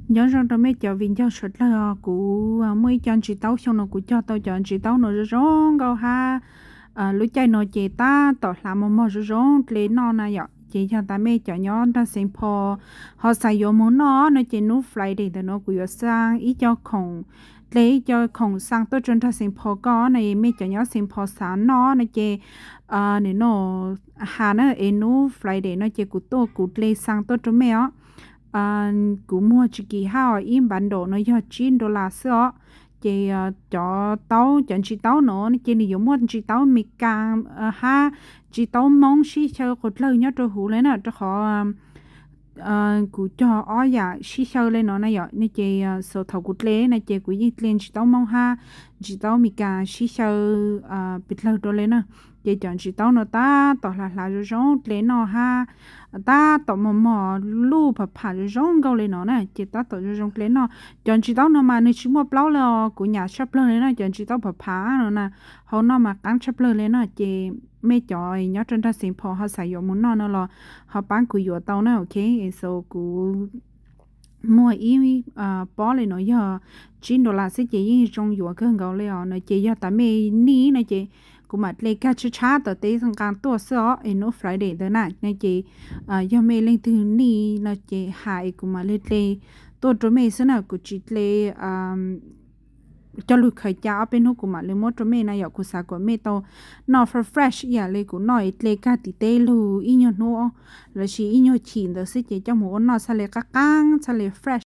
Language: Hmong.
Nyob zoo rau mej cov viv ncaus sawv dlawg os, kuv muaj ib co ntsis taub xyoo no kuv cog tau cov ntsis taub no zoo zoo nkauj hab lub caij no ces tab tom hlav mos mos zoo zoo dle noj na yom. Ces yog tas mej cov nyob nrag Xeev Phos ho xav yuav moog noj no ces nub Friday ntawm no kuv yuav xaa ib co khoom, dle ib co khoom xaa tuaj rua nrag Xeev Phos koj no, mej cov nyob Xeev Phos xav noj no ces nim no has na es nub Friday no ces kuv tuaj kuv dle xaa tuaj rua mej os. Kuv muag tsis kim hab os, ib npav nraum no yog tsib dollar xwb os. Ces cov taub, cov ntsis taub no ces nws yuav muaj ntsis taub Amelikas hab ntsis taub Moob sib xyaw quas dlawg nyob rau huv le na, rau qhov kuv cog ob yam sib xyaw le no na yom. No ces thaum kuv dle na ces kuv yeej dle ntsis taub Moob hab ntsis taub Amelikas sib xyaw pes dlawg rau le na. Ces cov ntsis taub no tab tom hlav hlav zoo zoo dle noj hab tab tom mos mos luj pham pham zoo zoo nkauj le no na, ces tab tom zoo zoo dle noj. Cov ntsis taub no mas nws tsis muaj plaub le os, kuv nyam tshaj plawg le na, cov ntsis taub pham pham no na, hau noj mas qaab tshaj plawg le na. Ces mej cov nyob rau nrag Xeev Phos ho xav yuav mus noj no los ho paab kuv yuav tau na, ok. So kuv muag ib pob le no yog tsib dollar xwb ces yeej zoo yuav kawg nkaus le os no. Ces yog tas mej nij no ces kuv mam dle kag tshab tshab tom teb nqaa tuaj xwb os, es nub Friday ntawd na no ces yog mej leej twg nij no ces has es kuv mam le dle tuaj rua mej xwb na, kuv tsis dle coj lug khaws ca, ob peb hnub kuv mam le muab rua mej na yom. Kuv xav kom mej tau noj fresh fresh ib yam le kuv noj es dle kag tim teb lug ib nyuag hnub lossis ib nyuag chim ntawd xwb ces coj mus ua noj txhaj le qab qaab, txhaj le fresh.